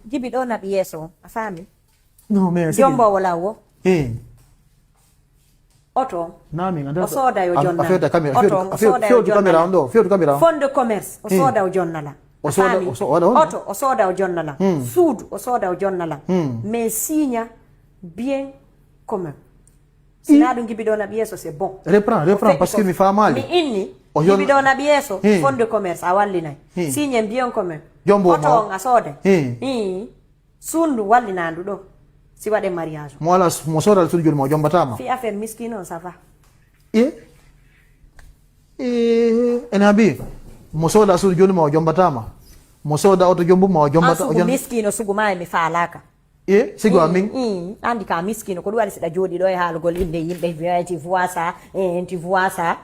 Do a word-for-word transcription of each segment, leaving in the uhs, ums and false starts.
Jibi ɗo naɓi yeeso on, a faami? Non, mais c'est Jombowo law o. Eh. Oto. Nami, O sooda yo jonnal. Affaire de caméra. Oto, o sooda yo Affaire de caméra, jonnala. on ɗo. Affaire de caméra. Fonds de commerce, o Hmm. sooda o jonnala. O A sooda, faami? o so-, o waɗa on? Oto, o sooda o jonnala. Hmm. Suudu, o sooda o jonnala. Hmm. Mais signa bien commun. Sina ɗum Jibi ɗo naɓi yeeso, c'est bon. Reprends, reprends, Fe- parce que ko- mi faamaali. Mi inni, O yon- Jibi ɗo naɓi yeeso, Hmm. fonds de commerce, a wallinay. Hmm. Signa bien commun. Jombo Oto ma- on a sooda. Hmm. Hmm. Suudu wallinandu ɗo. Si waɗe mariage. Mo ala, mo sooda suudu jooni ma o jombataa ma. Fi affaire miskino, ça va. E? E, ene abi. Mo sooda suudu jooni ma o jombataa ma. Mo sooda oto jombu ma o An jombata, o sugu jon-, miskino, sugu ma e mi faalaka. E, sigo amin. Mm, andi ka miskino, ko ɗum waɗi siɗa jooɗi ɗo e haalugol innde yimɓe, tu vois ça, eh, tu vois ça.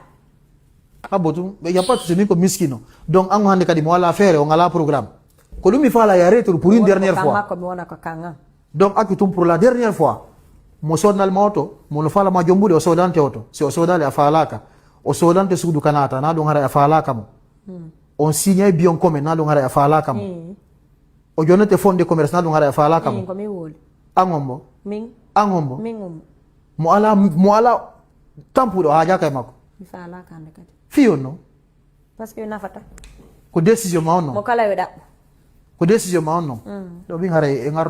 Habbo tum, ɓe yappat se min ko miskino. Donc, an hannde kadi mo ala feere, o ngala programme. Ko ɗum mi faala ya retour pour une dernière fois. Makko mi wona ko kan an. Donc, accu tum pour la dernière fois. Mo soodnal ma oto, mo no faala ma jombude, o soodante oto. Si o soodale a faalaka. O soodante suudu kanata, na ɗum haray a faalaka mo. On signe bien commun, na ɗum haray a faalaka mo. O jonnete fonds de commerce, na ɗum haray a faalaka mo. Min ko mi woli. An hombo. Min, An hombo. Min um. Mo ala, mo ala tampuɗo haajaka e makko. Mi faalaka hannde kadi. Fiyo no. Parce que nafata. Ko décision ma on Mo non. Kala yo ɗaɓɓu. Ko décision ma on non. Ɗo min haray e ngar